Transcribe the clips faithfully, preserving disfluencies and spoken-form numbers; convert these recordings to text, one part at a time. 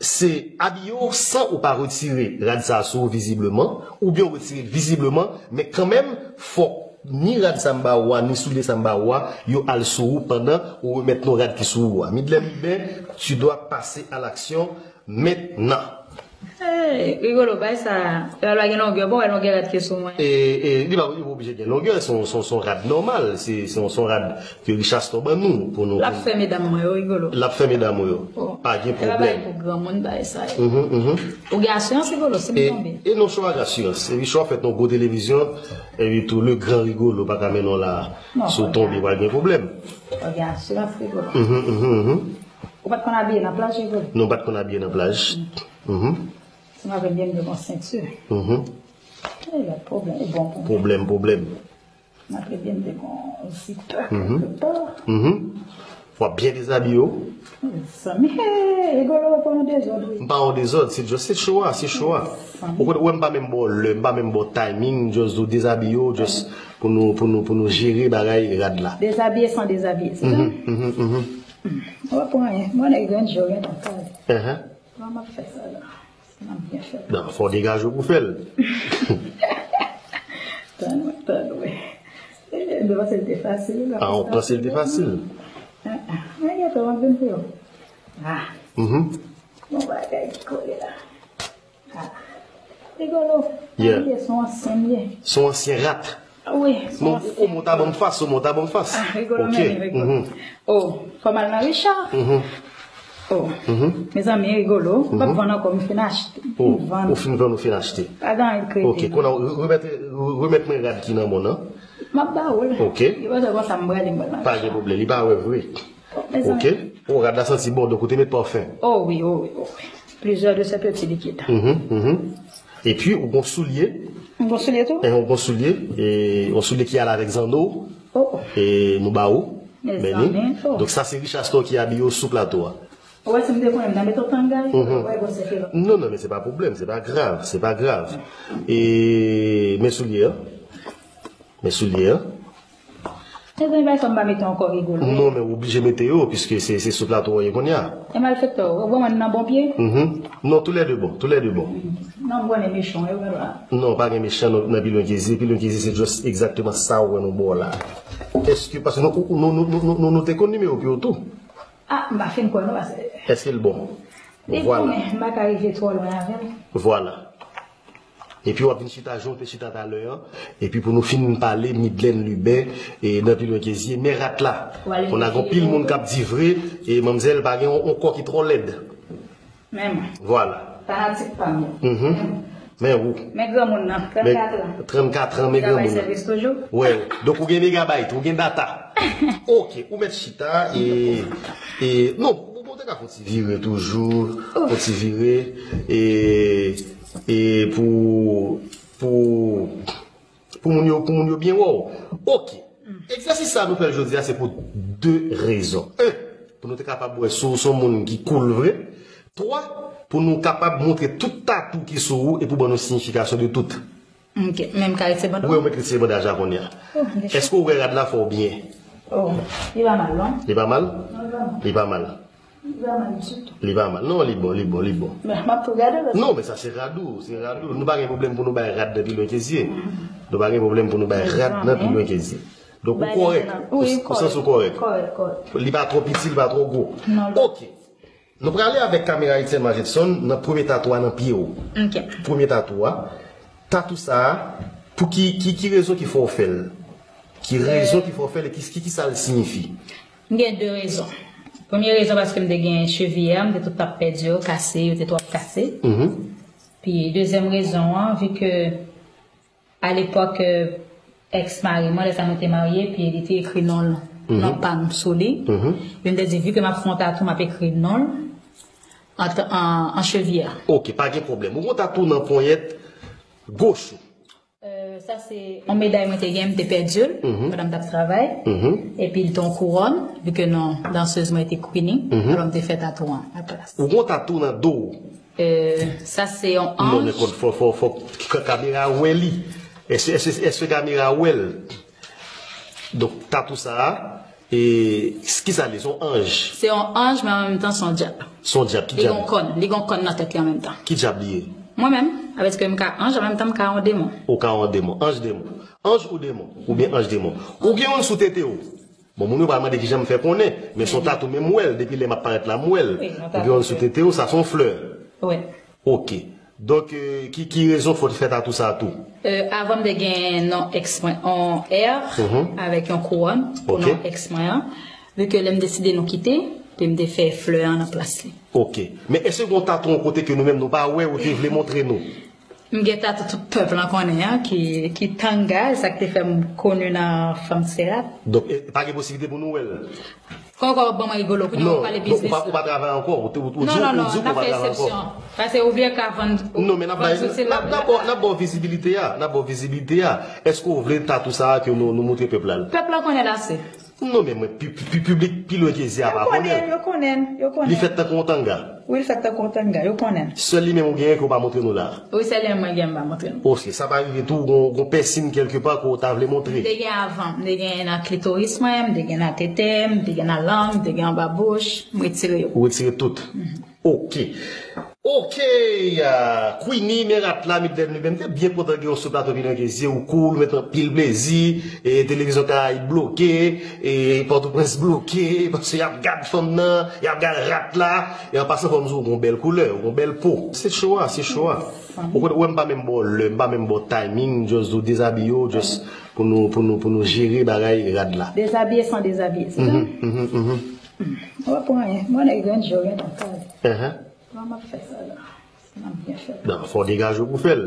Se abiye w san ou pa retire rad sa a sou ou vizibleman, oubyen w retire l vizibleman, men kanmenm, fòk ni rad sa m ba ou a, ni soulye sa m ba ou a, yo al sou ou pandan ou remèt nou rad ki sou ou a. Midlène Lubin, tu dois passer à l'action maintenant. Hey, Rigolo, bay sa. Rad la gen longè, bon, wè longè rad ki sou mwen. E, e, li pa li pa oblije gen longè, se yon, se yon, se yon rad nòmal, se, se yon, se yon rad ke Richastor ban nou pou nou. L ap fè medam mwen yo, Rigolo. L ap fè medam ou yo. Oh. Pa gen pwoblèm. E pa bagay pou granmoun bagay sa yo. Mhm, mhm. Ou gen asirans, Rigolo, si m tonbe? E non, se pa gen asirans. Epi si w ap fèt nan gwo televizyon, epi tou le gran Rigolo pa ka mennen w la. Si w tonbe, pa gen pwoblèm. Ou gen asirans, Rigolo. Mhm, mhm, mhm. Ou pa t konn abiye nan plaj, Rigolo? Non, m pa t konn abiye nan plaj. Mhm. Si m ap byen m gen yon senti. Mhm. E lòt pwoblèm, e bon pou mwen. Pwoblèm, pwoblèm. M ap byen m gen yon zip kèlkepa. Mhm. W ap byen dezabiye w. Zanmi, hey, Rigolo pran yon dezòd, wi. M pa yon dezòd, se just, se cho a, se cho a. Ou konn, ou wè m pa menm ba w lè, m pa menm ba w timing, just di w dezabiye w, just pou nou, pou nou, pou nou jere bagay rad la. Dezabiye san dezabiye, se sa? Mhm, mhm, mhm. Ou pa pran anyen. Mwen, nèg grenn je w gentan kale. Ehe. Kòman m ap fè sa la? Nan, fò w degaje w pou fè l. Tann wè, tann wè. Mwen panse l te fasil. Ah, ou panse l te fasil? Ah, ah. Mwen gentan wap vin pou yo. Ah. Mhm. Bon bagay ki kole la. Ah. Rigolo. Yeah. Li ye, se yon ansyen li ye. Se yon ansyen rat. Wi. Non, ou monte a ban m fas, ou monte a ban m fas. Ah, Rigolo, men Rigolo. Oh, fò m al nan Richard. Oh. Mezanmi, Rigolo, m p ap vann ankò, m fin achte. M vann. Ou fin vann, ou fin achte. Pa gen anyen k rete. Ok, kounye a ou remèt, remèt mwen rad ki nan men w nan. M ap ba ou l. Ok. Li pa konsa m prale, m pral nan Richard. Pa gen pwoblèm, li pa wè vre. Ok. Oh, rad la santi bon, donk ou te met pafen. Oh wi, oh wi, oh wi. Plusieurs de ces petits liquides. Mhm, mhm. Epi, ou gon soulye. M gon soulye tou? E, ou gon soulye. E, yon soulye ki ale avèk zanno. Oh. E, nou ba ou. Mezanmi. Donk, sa se Richastor ki abiye w sou plato a. Ou wè, si m te konnen, m ta mete w tangay. Mhm. Ou wè, gon sèke lòt. Non, non, men se pa pwoblèm, se pa grav, se pa grav. E, men soulye a. Men soulye a. Mezanmi, bay sa m pa mete ankò, Rigolo. Non, men ou oblije mete yo, piske se, se sou plato w ye kounye a. E malfektè, ou wè mwen nan bon pye? Mhm. Non, toulède bon, toulède bon. Non, m konnen mechan, e wè la. Non, pa gen mechan nan, nan Pilwen Kezi. Pilwen Kezi, se just egzakteman sa ou wè nou ba w la. Èske, paske nou, nou, nou te konn nimewo pye w tou. Ah, m pa fin kwè non, paske. Èske l bon? Li bon, men m pa ka rive twò lwen avè l. Vwala. Epi w ap vin chita jan w te chita talè an. Epi pou nou fin pale Midlène Lubin, e, nan Pilwen Kezi, men rat la. Kounye a gen anpil moun k ap di vre, e manmzèl pa gen yon, yon kò ki twò lèd. Men mwen. Vwala. Fanatik pa m yo. Mhm. Men ou. Men granmoun nan, trannkat an. Trannkat an, men granmoun nan. Li ka bay sèvis toujou. Wè. Donk ou gen megabayt, ou gen data. Ok, ou mèt chita, e, e, non, ou, ou te ka fè yon ti vire toujou, yon ti vire, e, e pou, pou, pou moun yo, pou moun yo byen wè w. Ok. Egzèsis sa a nou fè l jodi a, se pou de rezon. En, pou nou te kapab wè si w se yon moun ki cool vre. Twa, pou nou kapab montre tout tatou ki sou ou e pou ban nou siyifikasyon de tout. Ok, men m ka retire bandaj? Wi, ou mèt retire bandaj la kounye a. Oh, deja. Èske ou wè rad la fè w byen? Oh, li pa mal, non? Li pa mal? Non, li pa mal. Li pa mal. Li pa mal ditou. Li pa mal. Non, li bon, li bon, li bon. Men, m ap tou gade l. Non, men sa se rad ou, se rad ou. Nou pa gen pwoblèm pou nou bay rad nan Pilwen Kezi. Nou pa gen pwoblèm pou nou bay rad nan Pilwen Kezi. Donk, ou kòrèk. Ou, ou sans ou kòrèk. Kòrèk, kòrèk. Li pa twò piti, li pa twò gwo. Non, li pa. Ok. Nou prale avèk kamera Etienne Magetson nan premye tatou a nan pye w. Ok. Premye tatou a. Tatou sa a, pou ki, ki, ki rezon ki fè w fè l? Ki rezon ki fè w fè l e ki, ki, ki sa l siyifi? M gen de rezon. Premye rezon, paske m te gen cheviye a, m te tout ap pèdi yo, kase, yo te twò ap kase. Mhm. Pi, dezyèm rezon an, vi ke a lepòk, èks mari mwen, lè sa nou te marye, epi li te ekri non l, non pa m sou li. Epi m te di, vi ke m ap fè yon tatou, m ap ekri non l an, an, an cheviye a. Ok, pa gen pwoblèm. Ou gon tatou nan ponyèt goch ou? Euh, sa se yon meday mwen te gen, m te pèdi l pandan m t ap travay. Epi li te yon kouwòn, vi ke non dansez mwen te Queenie, alò m te fè tatou an aplas. Ou gon tatou nan do w? Euh, sa se yon anj. Non, men fò, fò, fò, fò k-, kamera wè li. Èske, èske, èske kamera wè l? Donk, tatou sa a, e, kisa li? Se yon anj? Se yon anj, men an menm tan, se yon dyab. Se yon dyab, ki dyab? Li gen yon kòn, li gen yon kòn nan tèt li an menm tan. Ki dyab li ye? Mwen menm, avè di ke m ka anj, an menm tan m ka yon demon. Ou ka yon demon, anj demon. Anj ou demon, oubyen anj demon. Ou gen youn sou tete w. Bon, moun yo pral mande kijan m fè konnen, men se yon tatou, men m wè l, depi lè m ap parèt la, m wè l. Ou gen youn sou tete w, sa se yon flè. Wi. Ok. Donk, euh, ki, ki rezon fè w te fè tatou sa a tou? Euh, avan m te gen non eks mwen, on R, avèk yon kouwòn pou non eks mwen an. Vi ke lè m deside nou kite, epi m te fè flè an nan plas li. Ok. Men èske gen yon tatou yon kote ke nou menm nou pa wè ou te vle montre nou? M gen tatou tout pèp lan konnen an, ki, ki Tanga, e sa k te fè m koni nan fanm Serat. Donk, e, pa gen posiblite pou nou wè l? Kòkò w ap ban mwen Rigolo, kounye a w ap pale biznis. Non, non, ou pa, ou pa travay ankò, ou te, ou, ou di, ou di ou pa travay ankò. Non, non, non, n ap fè eksepsyon. Pase ou vle ka vann, ou vann zouti la. Non, men n ap bay, n ap, n ap ba w, n ap ba w vizibilite a, n ap ba w vizibilite a. Èske w vle tatou sa a ke nou, nou montre pèp la l? Pèp la konnen l ase. Non, men mwen, pi, pi, pi, piblik pi lwen ke zye a pa konnen l. Yo konnen, yo konnen, yo konnen. Li fèt tankou yon tanga. Wi, l fèt tankou yon tanga, yo konnen l. Sèl li menm ou genyen ke w pa montre nou la. Wi, sèl li menm mwen genyen m pa montre nou. Ok, sa pa rive tou, gon, gon pèsin kèlkepa ke w ta vle montre? M te gen avan, m te gen nan klitoris mwen, m te gen nan tete, m te gen nan lang, m te gen anba bouch, m retire yo. Ou retire tout? Ok. Ok, ah, Queenie, men rat la, Midlène Lubin, m te byen kontan gen w sou plato Pi Lwen Ke Zye, ou cool, ou met anpil plezi, e televizyon Karayib bloke, e Pòtoprens bloke, paske y ap gad fanm nan, y ap gad rat la, e an pasan fò m di w, ou gon bèl koulè, ou gon bèl po. Se cho a, se cho a. Ou konn, ou wè m pa menm ba w lè, m pa menm ba w timing, m just di w dezabiye w, just pou nou, pou nou, pou nou jere bagay rad la. Dezabiye san dezabiye, se sa? Mhm, mhm, mhm. Ou pa pran anyen. Mwen nèg grann je w gen tan kay. Kòman m ap fè sa la? Si m ap byen fè l. Non, fò w degaje w pou fè l.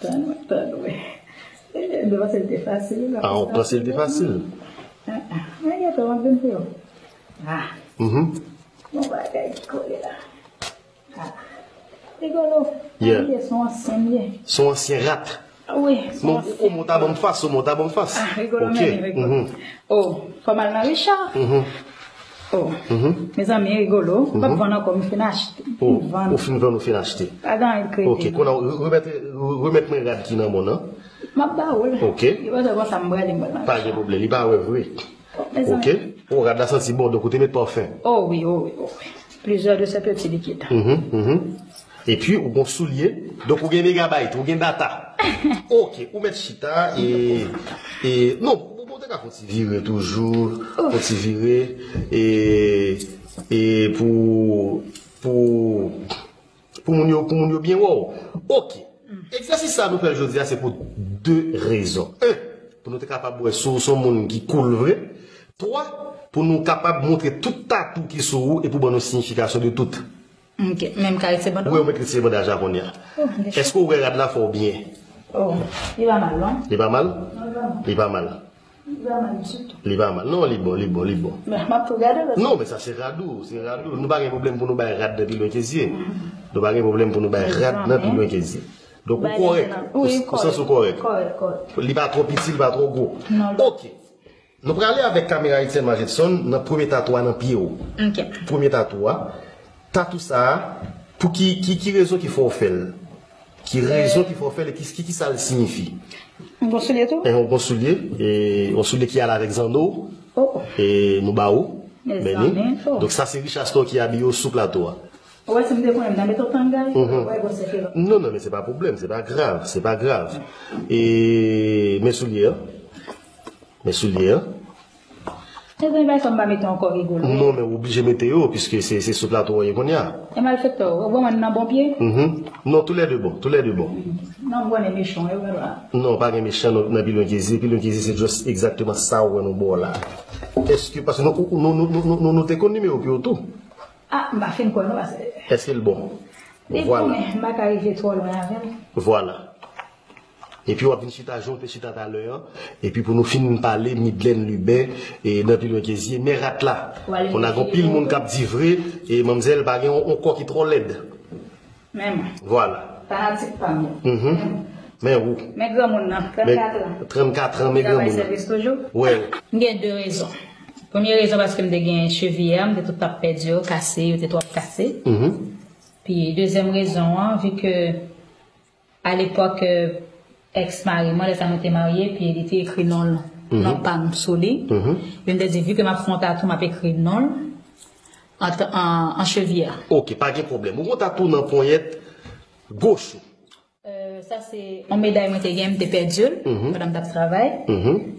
Tann mwen, tann mwen. E, m te panse l te fasil, la. Ah, ou panse l te fasil? Ah, ah. Mwen gentan, m ap vin pou yo. Ah. Mhm. Bon bagay ki kole la. Ah. Rigolo. Yeah. Li ye, se yon ansyen li ye. Se yon ansyen rat. Ah wi, se yon ansyen. Non, ou, ou ta ban m fas, ou ta ban m fas. Ah, Rigolo, ok, men Rigolo. Mhm. Oh, fò m al nan Richard. Mhm. Oh. Mhm. Mezanmi, Rigolo, m p ap vann ankò, m fin achte. Oh, m vann. Ou fin vann, ou fin achte. Pa gen anyen k rete. Ok, non. Kounye a, re-, remèt, re-, remèt mwen rad ki nan men w nan. M ap ba ou l. Ok. Li pa konsa m prale, m pral nan Richard. Pa gen pwoblèm, li pa wè vre. Mezanmi. Ok. Oh, rad la santi bon, donk ou te met pafen. Oh wi, oh wi, oh wi. Plusieurs de ces petits liquides. Mhm, mhm. Epi, ou gon soulye, donk ou gen megabayt, ou gen data. Ok, ou mèt chita, e, e, non, ou, ou te ka fè yon ti vire toujou, yon ti vire, e, e pou, pou, pou moun yo, pou moun yo byen wè w. Ok. Egzèsis sa a nou fè l jodi a, se pou de rezon. En, pou nou te kapab wè si w se yon moun ki cool vre. Twa, pou nou kapab montre tout tatou ki sou ou e pou ban nou siyifikasyon de tout. Ok, men m ka retire banda? Wi, ou mèt retire banda a kounye a. Oh, deja. Èske w wè rad la fè w byen? Oh, li pa mal, non? Li pa mal? Non, li pa mal. Li pa mal. Li pa mal ditou. Li pa mal. Non, li bon, li bon, li bon. Men, m ap tou gade l. Non, men sa se rad ou, se rad ou. Nou pa gen pwoblèm pou nou bay rad nan Pi Lwen Ke Zye. Nou pa gen pwoblèm pou nou bay rad nan Pi Lwen Ke Zye. Donk, ou kòrèk. Wi, ou, ou santi w kòrèk. Kòrèk, kòrèk. Li pa twò piti, li pa twò gwo. Non, non. Ok. Nou prale avèk kamera Etienne Magetson nan premye tatou a nan pye w. Ok. Premye tatou a. Tatou sa a, pou ki, ki, ki rezon ki fè w fè l? Ki rezon ki fè w fè l e ki, ki, ki sa l siyifi? Yon bon soulye tou? E yon bon soulye, e yon soulye ki ale avèk zanno w, e nou ba ou, Benny. Donk sa se Richard Store ki abiye w sou plato a. Ou wè si m te konnen m ta mete w tanga, ou wè gwosè kilòt. Non, non, men se pa pwoblèm, se pa grav, se pa grav. E men soulye a. Men soulye a. Mezanmi, bay fò m pa mete ankò Rigolo. Non, men ou oblije mete yo, piske se, se sou plato w ye kounye a. E malfektè, ou ban mwen nan bon pye? Mhm. Non, toulède bon, toulède bon. Non, m konnen mechan, yo, papa. Non, pa gen mechan nan, nan Pi Lwen Ke Zye. Pi Lwen Ke Zye se just egzakteman sa ou wè nou ba w la. Èske, paske nou, nou, nou te konn nimewo pye w tou. Ah, m pa fin kwè non, paske. Èske l bon? Li bon, men m pa ka rive twò lwen avè l. Vwala. Epi w ap vin chita jan w te chita talè an. Epi pou nou fin pale Midlène Lubin, e nan Pi Lwen Ke Zye, men rat la. Kounye a gen anpil moun k ap di vre, e manmzèl pa gen yon, yon kò ki twò lèd. Men mwen. Vwala. Fanatik pa m yo. Mhm. Men ou. Men granmoun nan, trannkat an. Trannkat an, men granmoun nan. Li ap bay sèvis toujou. Wè. M gen de rezon. Premye rezon, paske m te gen cheviye a, m te tout ap pèdi yo, kase, yo te twò kase. Mhm. Pi dezyèm rezon an, vi ke a lepòk, euh, èks mari mwen, lè sa nou te marye, pi li te ekri non l, non pa m sou li. Mhm. Epi m te di, vi ke m ap fè yon tatou, m ap ekri non l. an, an, an chevye a. Ok, pa gen pwoblèm. Ou gen yon tatou nan ponyèt goch ou? Euh, sa se yon meday mwen te gen, m te pèdi l pandan m t ap travay.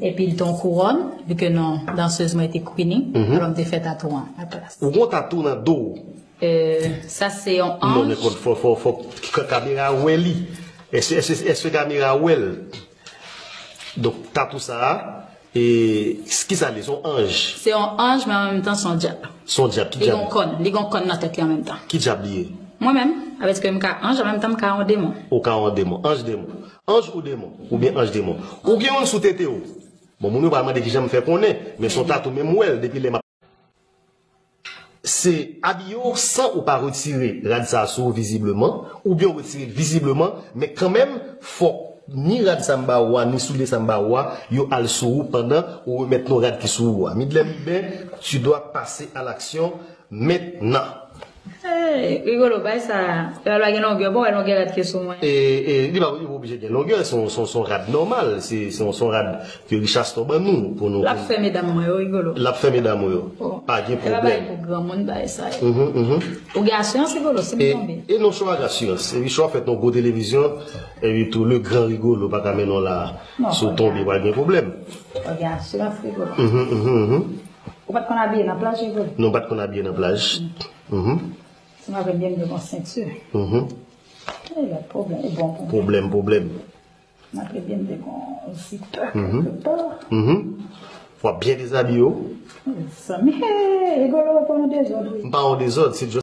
Epi l te yon kouwòn, vi ke non dansez mwen te Queenie, alò m te fè tatou an aplas. Ou gen yon tatou nan do w? Euh, sa se yon anj. Non, men fò, fò, fò, fò k-, kamera wè li. Èske, èske, èske kamera wè l? Donk, tatou sa a, e, kisa l ye? Se yon anj? Se yon anj, men an menm tan, se yon dyab. Se yon dyab? Ki dyab? Li gen yon kòn, li gen yon kòn nan tèt li an menm tan. Ki dyab li ye? Mwen menm, avèk ke m ka anj, an menm tan, m ka yon demon. Ou ka yon demon. Anj demon. Anj ou demon? Oubyen anj demon? Ou gen youn sou tete w? Bon, moun yo pral mande kijan m fè konnen, men se yon tatou, men m wè l depi lè m ap Se abiye w san ou pa retire rad sa a sou ou vizibleman, oubyen w retire l vizibleman, men kanmenm, fòk ni rad sa m ba ou a, ni soulye sa m ba ou a, yo al sou ou pandan ou remèt nou rad ki sou ou a. Midlèm Liben, tu dois passer à l'action maintenant. Hey, Rigolo, bay sa, yo al pa gen longè, bon, wè longè rad ki sou mwen. E, e, li pa, li pa oblije gen longè, se yon, se yon, se yon rad nòmal, se, se yon, se yon rad ke Richaston ban nou pou nou. L ap fè medam mwen yo, Rigolo. L ap fè medam ou yo. Oh. Pa gen pwoblèm. E pa bagay pou granmoun, bagay sa yo. Mhm, mhm. Ou gen asirans, Rigolo, si m tonbe? E non, show a gen asirans. E show a fèt nan gwo televizyon, epi tou, le gran Rigolo pa ka mennen w la. Non, si w tonbe, pa gen pwoblèm. Ou gen asirans, Rigolo. Mhm, mhm, mhm. Ou pa t konn abiye nan plaj, Rigolo? Non, m pa t konn abiye nan plaj. Mhm. Si m avè byen, m gen yon senti. Mhm. E lòt pwoblèm, e bon pwoblèm. Pwoblèm, pwoblèm. M ap byen de gon zipè kèk pa. Mhm. W ap byen dezabiye w. Zanmi, hey, Rigolo pa yon dezòd, wi. M pa yon dezòd, se